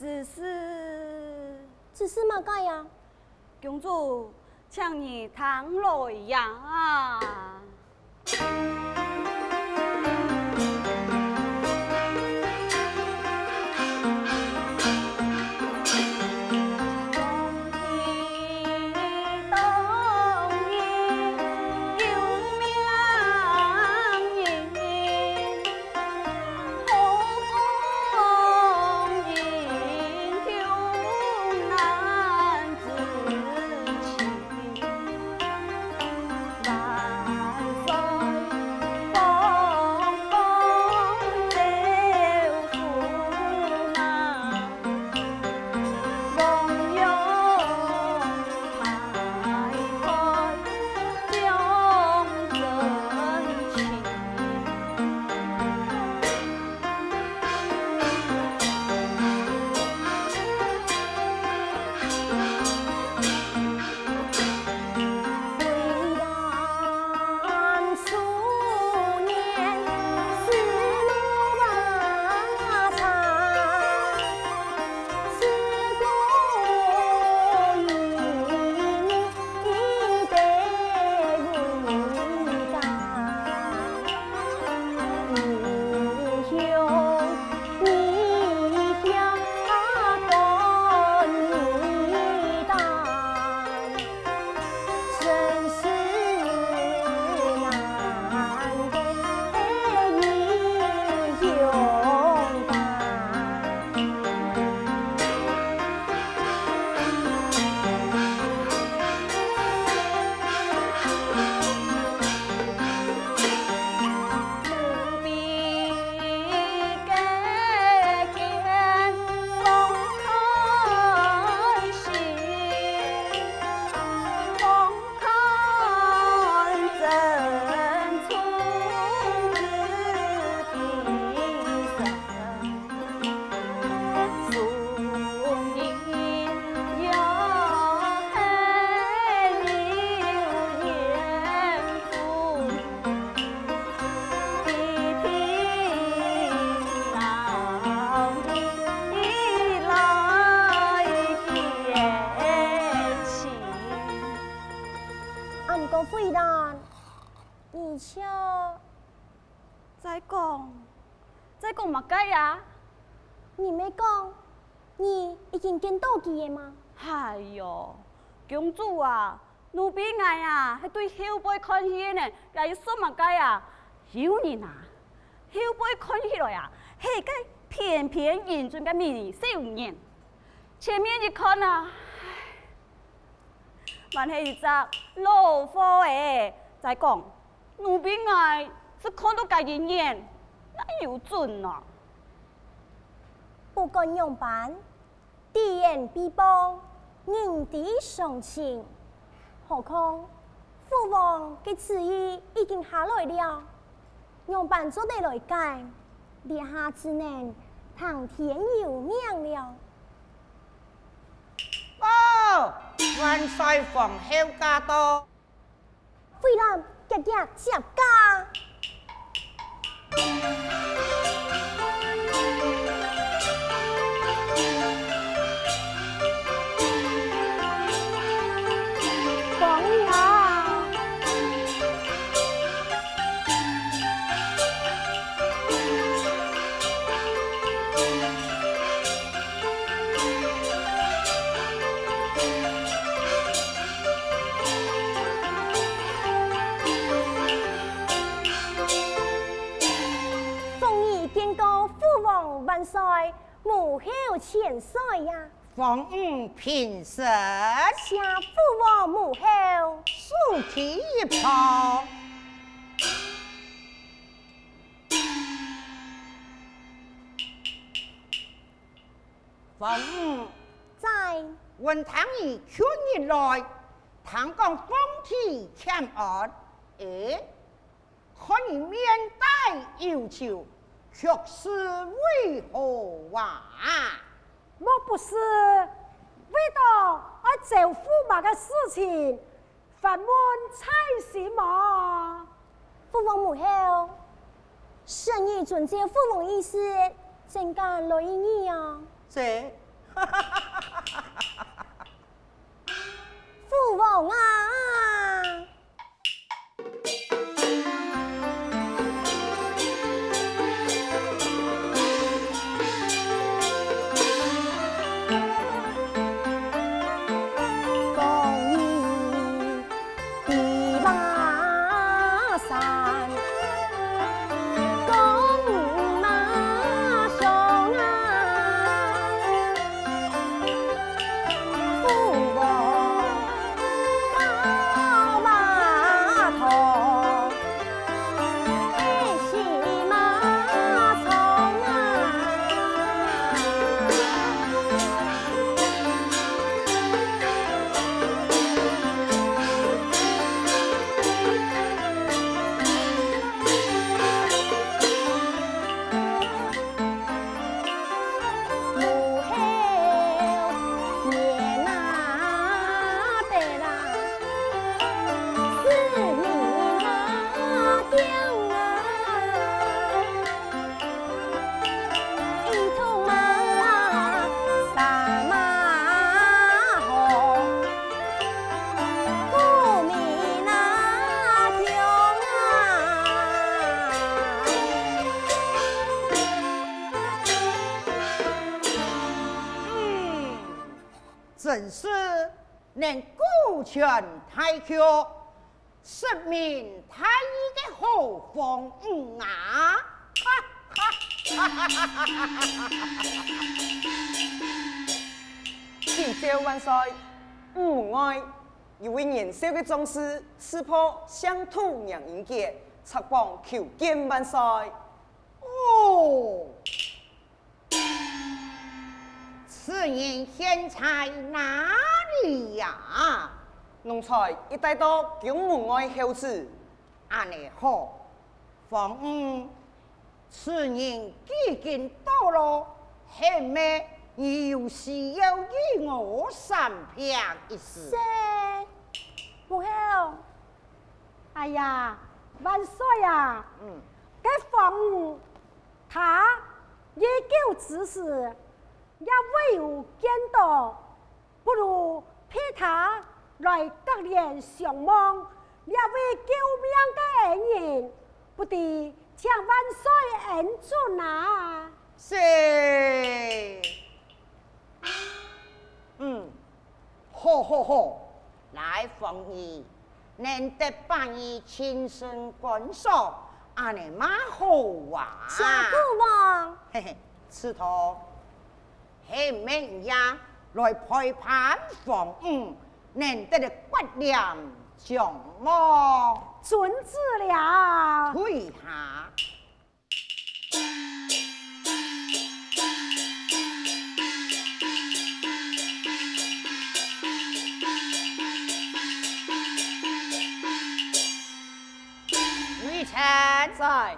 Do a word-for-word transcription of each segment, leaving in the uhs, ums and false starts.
只是，只是麼个呀？公主，請你聽來呀。啊，毋過慧蘭，你就 再講，再講麼个啊？你毋係講，你已經見到佢了嗎？哎喲，公主啊，奴婢𠊎啊，係對後背看戲呢，這又算麼个啊？有人啊，後背看起來啊，係該翩翩迎春个美少年，前面一看啊，唉， 還係一隻老貨仔。再講，奴婢𠊎係看到該一眼，哪有準啊？不管仰般，知恩必報，人之常情。何況，父王个旨意已經下來了，仰般做得來改？這下只能聽天由命了。 哦，元帥皇后駕到。慧蘭遽遽接駕。皇后。 鳳儀見過父王萬歲，母后千歲呀！鳳女平身。謝父王母后。手提一旁。 鳳女。在。聞聽你近日來，聽講皇帝欠安，欸，看你面帶憂愁，卻是為何啊？莫不是為到愛招駙馬个事情， 煩悶在心啊！父王母后，臣兒遵照父王意思，正敢來議議啊。這，父王啊！嗯，真是能顾全大局， 識明大義个好皇后啊！哈哈哈哈哈！啟奏萬歲，門外有位年少个壯士，赤膊，姓杜名英傑，赤榜求見萬歲。哦， 此人現在哪裡呀？奴才已帶到宮門外候旨。恁呢好，皇后，此人既經到了，係毋係你有需要與我商量一事？是，母后。哎呀，萬歲啊！嗯。該皇后 他已久之時，也未有見到，不如派他來隔簾相望，這位救命个恩人，不知請萬歲恩准啊！是。嗯，好好好，來，皇后，難得把你親身觀賞，恁呢嘛好啊！謝父王。嘿嘿，此道，係毋係也來陪伴皇后，難得个刮簾相望？遵旨了。退下。 微臣在。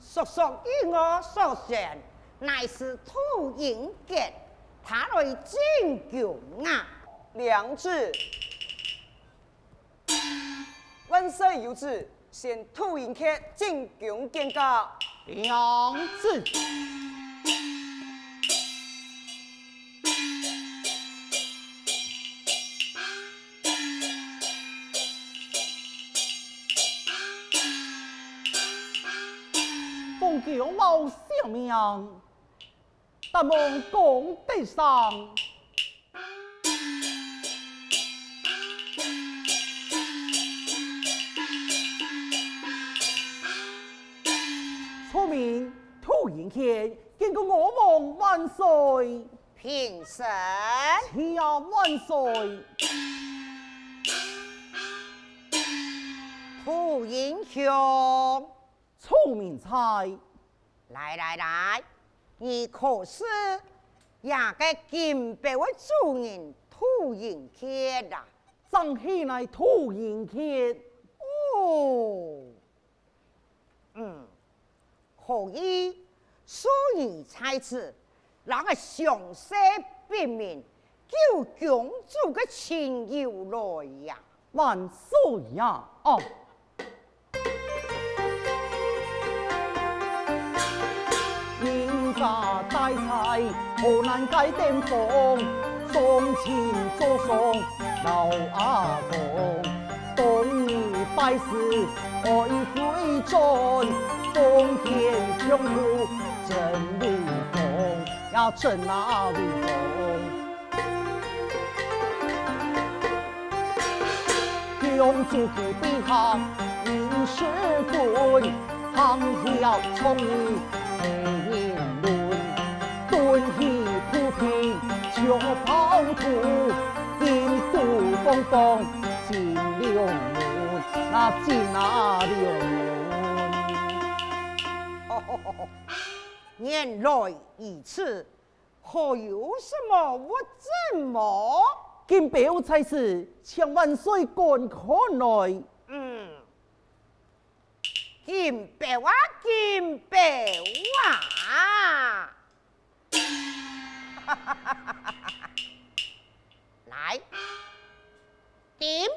叔叔與我所選，乃是杜英傑，他來進宮啊。領旨。 萬歲有旨，宣杜英傑進宮見駕。領旨。封侯冒小名， 但望公德上。初闻杜英傑，见过吾皇万岁。平身。谢万岁。杜英雄。初闻在。 來來來，你可是這个金錶个主人杜英傑啊？正係乃杜英傑。哦，嗯，可以，恕你在此， 摎𠊎詳細禀明，救公主个情由來呀。萬歲呀！哦。家大細，好難界頂風，送親做送老阿公。當日拜師愛回轉，奉獻香燭真威風，呀，真啊威風。 共主佢筆下人事分，行孝創義係人倫，敦義府平著暴徒，金都放放進龍門，那進啊龍門。原來如此， 可有什麼物證無？金標在此，請萬歲觀看來。嗯，金標啊，金標啊！來，點，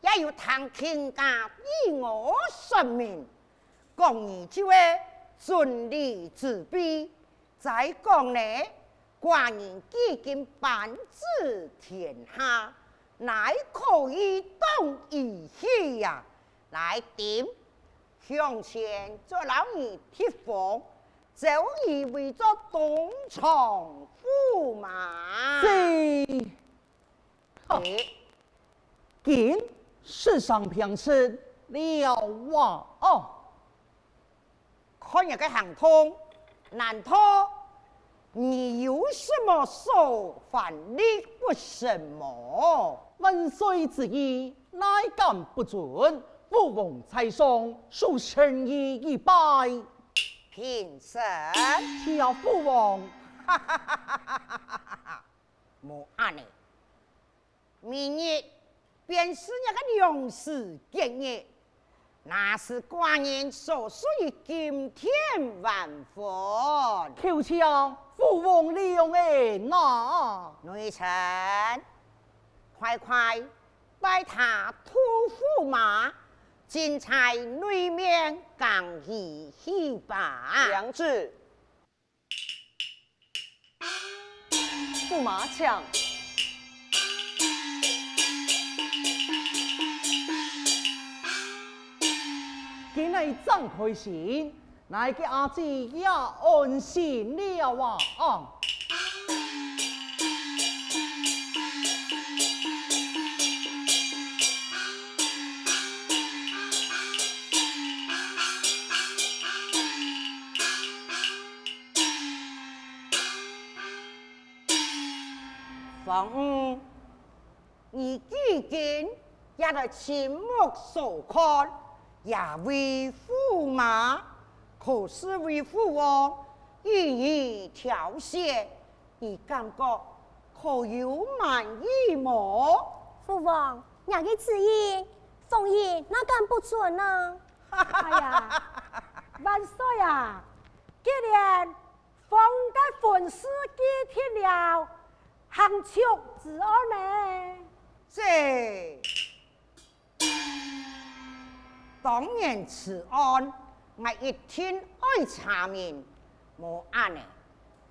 也有聽卿家與我說明，講你就係尊禮之輩， 再講呢，寡人既經頒旨天下，哪可以當兒戲呀？來，點，向前再摎你貼封，召你為做東床駙馬。是。 好，今世上平時了啊！哦，看你个行動，難道你有什麼所犯的不成麼？萬歲之意，乃敢不遵？父王在上，受臣以一拜。平身。謝父王。無恁呢， 明日便是若个良時吉日，那是寡人所賜於金殿還魂。叩謝父王良言啊！內臣，快快拜他吐駙馬，進在內面更衣戲吧。領旨。 駙馬請。今日正開心，𠊎个阿姊也安心了啊！啊！ 方五，你既經也來親目所看，這位駙馬，可是為父王一一挑選，你感覺可有滿意無？父王，若个旨意，方五哪敢不遵啊？哎呀，萬歲啊！既然 方五个婚事既定了，還求子安呢？這，當然子安，𠊎一定愛查明。無恁呢，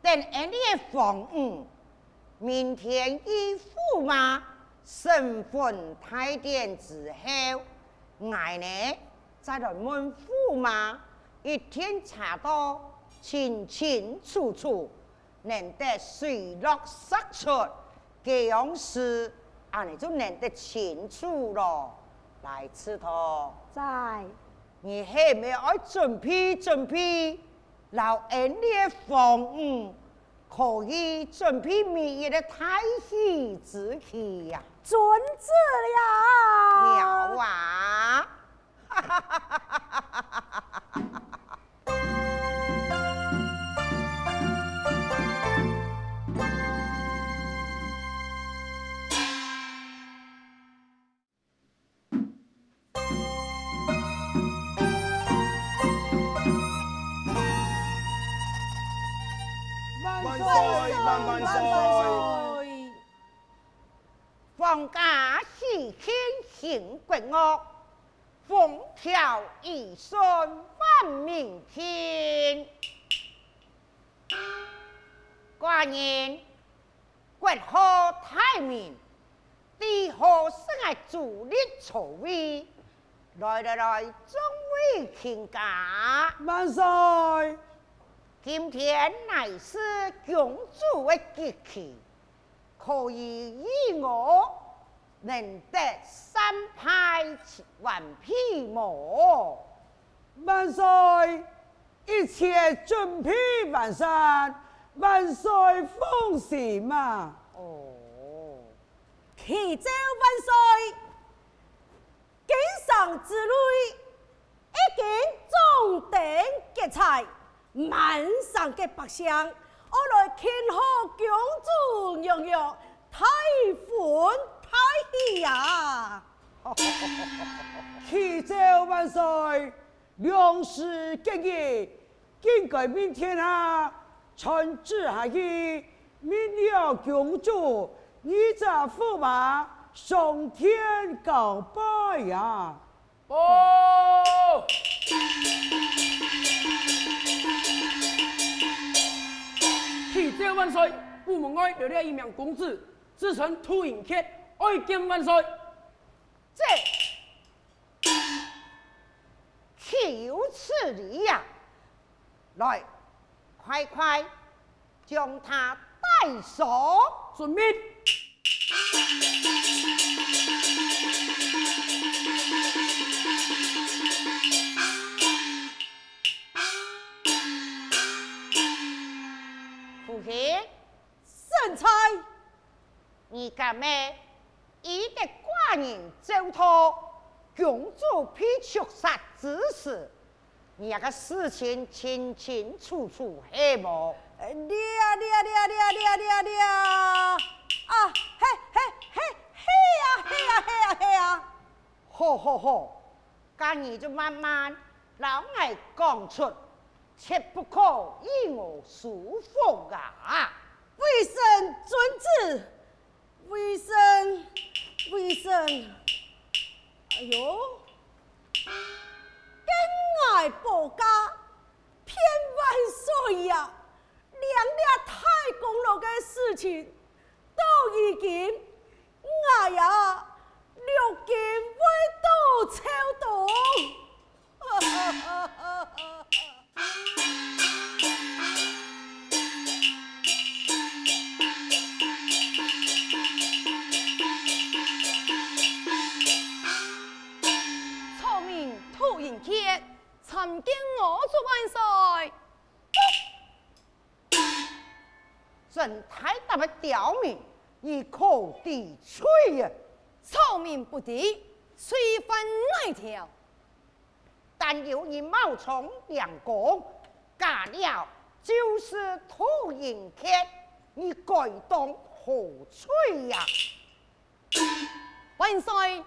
等𠊎俚个方五，明天以駙馬神魂大典之後，𠊎呢， 再來問駙馬，一定查到清清楚楚，能得水落石出，該樣時，𠊎俚就能得清楚囉。來，刺桐。在。你係毋係愛準備準備，摎𠊎俚个方五 可以準備明日个大喜之期呀。遵旨了。了啊！万岁！万万岁！皇家喜庆兴国乐，风调雨顺万民听。大人，國號大明，帝號是𠊎主力曹魏。來來來，眾位卿家。萬歲！今天乃是公主个吉期，可以與我能得善拜還聘無？萬歲！ 一切準備完善，萬歲放心啊！哦，啟奏萬歲，京城之內已經張燈結綵，滿城个百姓愛來慶賀公主娘娘大婚大喜啊！啟奏萬歲， 良時吉日，今該命天下傳旨下去，命了公主二隻駙馬上殿交拜啊！報！啟奏萬歲，午門外來了一名公子，自稱杜英傑，愛見萬歲。這 豈有此理呀！來，快快將他帶上！遵命。夫人， 臣在。你敢乜依得寡人奏道，公主被銃殺之事，你這个事情清清楚楚係無？呃，這，這，這，這，這，這，啊，係，係，係，係啊，係啊，係啊，係啊。好，好，好， 該你就慢慢摎𠊎講出，切不可與我疏忽啊！微臣遵旨，微臣，微臣。哎喲，見𠊎保駕，騙萬歲呀！連這大功勞个事情，都已經 𠊎啊，六根會到抽動。草民杜英傑，參見吾主萬歲。 真大膽个刁民，你可知罪啊？草民不知，罪犯哪條？但有你冒充良公，假了就是杜英傑，你該當何罪呀？ 萬歲，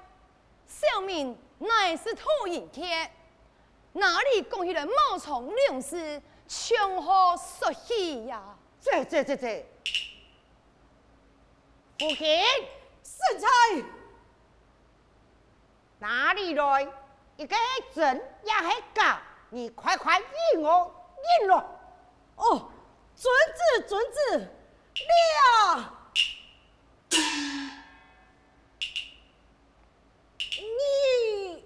小民乃是杜英傑，哪裡講起來冒充良士，從何說起呀？這，這，這，這，夫人！臣在！哪裡來？這个係真也係假？你快快與我認囉！哦，遵旨，遵旨！這！ 你，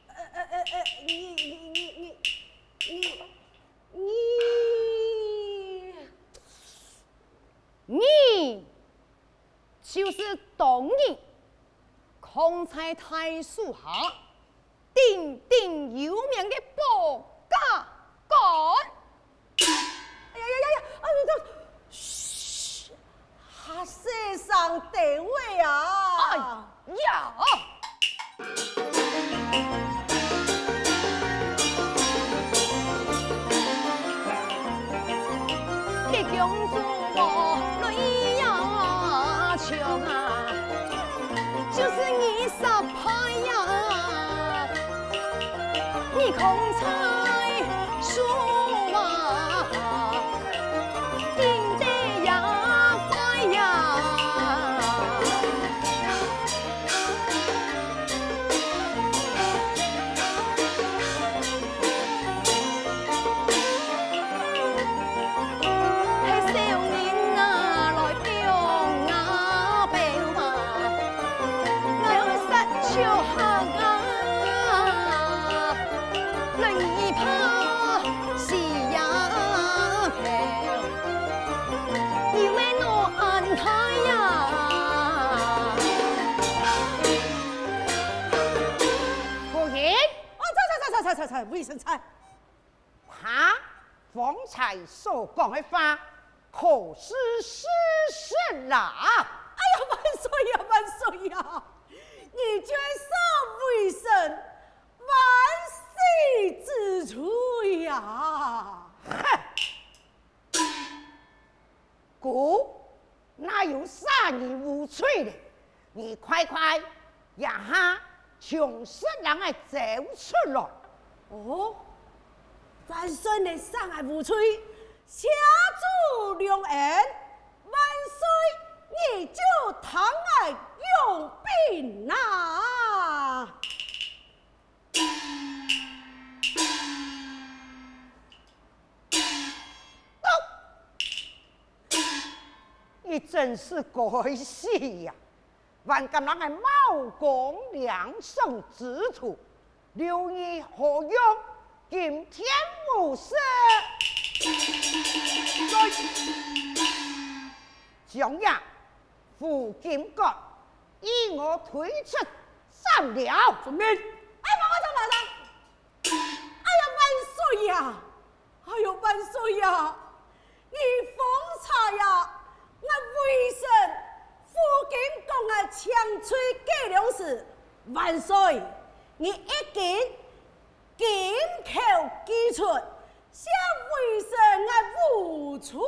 呃，呃，呃，呃，你，你，你，就是當日囥在大樹下， 鼎鼎有名个保家官。哎呀呀呀呀！哎呀，噓，還細聲在位啊！哎呀！ 係少年李生才。他方才所講个話，可是事實啦？哎呀，萬歲呀，萬歲呀！你就係殺微臣萬歲之罪呀！哼！ 姑，哪有殺人無罪咧？你快快，這下從室內走出來！哦，萬歲，你殺𠊎無罪，謝主隆恩，萬歲，你就聽𠊎用兵啊！ 你真是該死呀！還敢拿个冒功領賞之徒，留你何用？今天無赦！將這副金冠與我推出斬了！遵命！哎，馬上，馬上！哎呀，萬歲呀！ 哎喲，萬歲呀！你方才呀，𠊎微臣負荊講𠊎槍罪計量時，萬歲，你已經金口既出，赦微臣𠊎無罪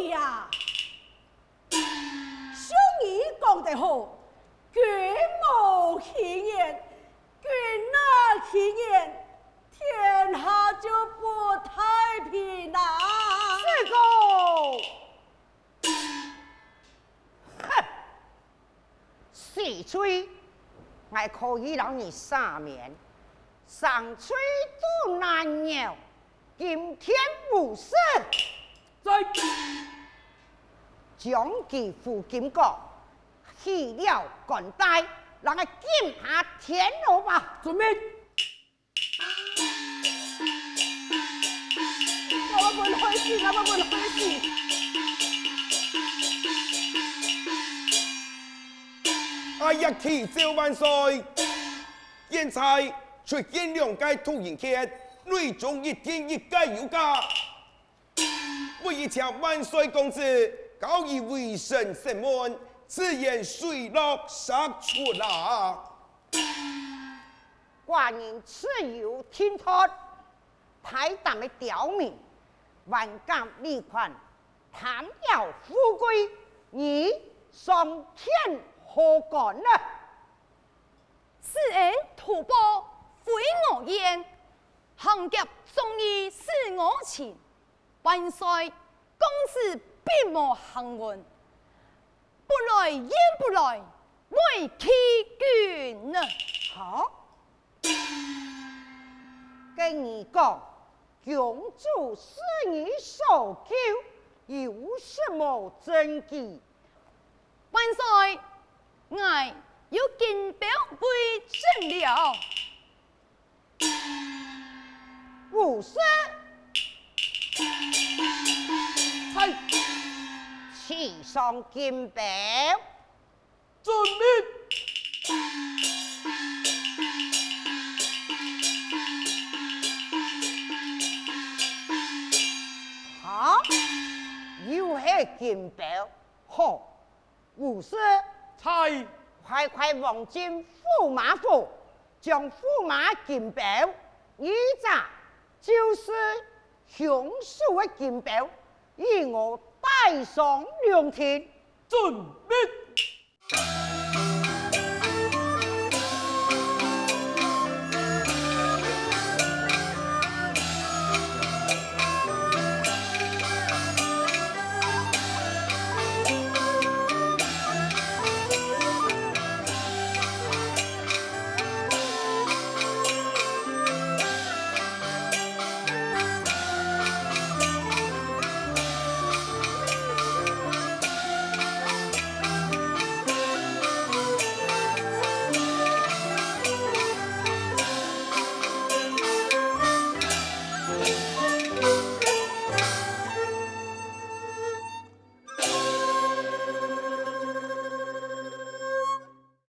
呀！ 俗語講得好，君無戲言，君若戲言，天下就不太平啊！是个。哼！死罪，𠊎可以讓你赦免，生罪都難饒。 今天無赦！在！將佢副金冠，起了冠帶，讓佢金下天牢吧！遵命！𠊎會分害死，𠊎會分害死！哎呀，啟奏萬歲！ 現在出現兩個突然間，內中一定一個有假。不如請萬歲公子交與微臣審問，自然水落石出啦。寡人自有定奪，大膽个刁民，還敢離間，貪要富貴，你上天何干呢？ 施恩圖報非我願，行劫縱意使我情。萬歲公子筆墨行文，不來言不來，委屈君啊！好，跟你講，公主是你所救，有什麼證據？ 萬歲，𠊎有金表為證了。無赦！在！啟上金表！遵命！好，又係金表。好， 武士，在！快快往進駙馬府，將駙馬金表，二隻就是凶手个金表，與我帶上龍庭。遵命！